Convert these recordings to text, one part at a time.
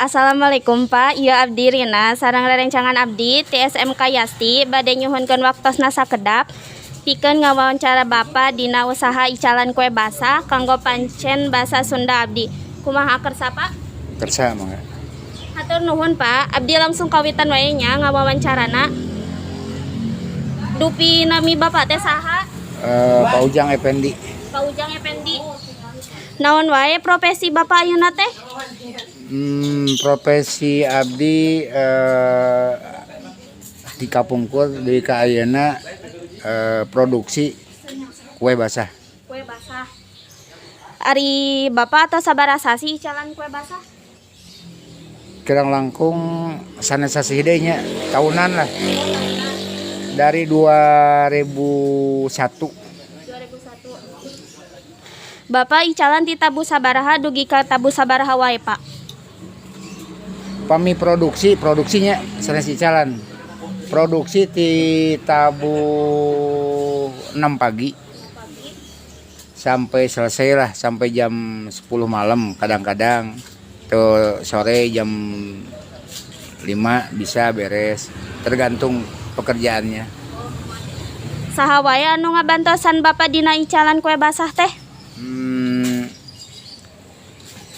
Assalamualaikum, Pak. Ieu abdi Rina sareng rerencangan abdi ti SMK Yasti bade nyuhunkeun waktosna sakedap pikeun ngawawancara Bapak dina usaha icalan kue basah kanggo pancen basa Sunda abdi. Kumaha, kersa, Pak? Kersa, mangga. Hatur nuhun, Pak. Abdi langsung kawitan wae nya ngawawancarana. Dupi nami Bapak teh saha? Pak Ujang Effendi. Pak Ujang Effendi. Naon wae profesi Bapak ayeuna teh? Profesi abdi di kapungkur di ka ayeuna produksi kue basah. Kue basah. Ari Bapak atos sabaraha sasi icalan kue basah? Kirang langkung sanes sasih deui nya, tahunan lah. Dari 2001. 2001. Bapak icalan ti tabuh sabaraha dugi ka tabuh sabaraha wae, Pak? Pami produksi, produksinya sanes icalan. Produksi ti tabuh 6 pagi sampai selesai lah, sampai jam 10 malam, kadang-kadang tuh sore jam 5 bisa beres, tergantung pekerjaannya. Saha wae anu ngabantosan Bapak dina icalan kue basah teh?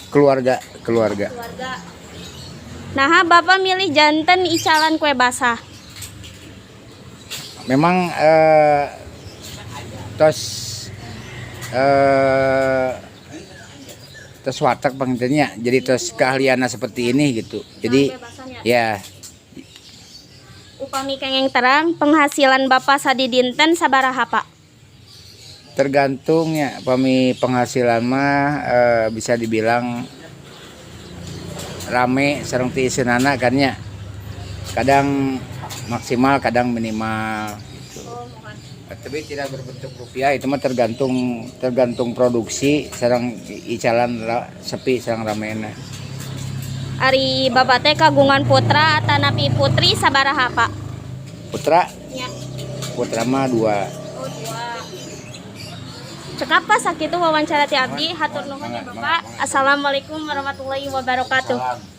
Keluarga, keluarga. Keluarga. Nah, Bapak milih janten icalan kue basah? Memang tos tos watak panginten nya, jadi tos keahliannya seperti ini gitu, jadi Kue basahnya. Ya. Upami kenging terang, penghasilan Bapak sadidinten sabaraha, Pak? Tergantung ya. Pami penghasilan mah bisa dibilang rame sareng tiiseunana kan nya, kadang maksimal, kadang minimal gitu. Tapi tidak berbentuk rupiah, itu mah tergantung tergantung produksi sareng icalan sepi sareng ramena. Ari Bapak teh kagungan putra atanapi putri sabaraha, Pak? Putra. Ya. Putra mah dua. Oh, dua. Cekap, Pak, sakitu wawancara ti abdi. Hatur nuhun ya, Bapak. Assalamualaikum warahmatullahi wabarakatuh. Salam.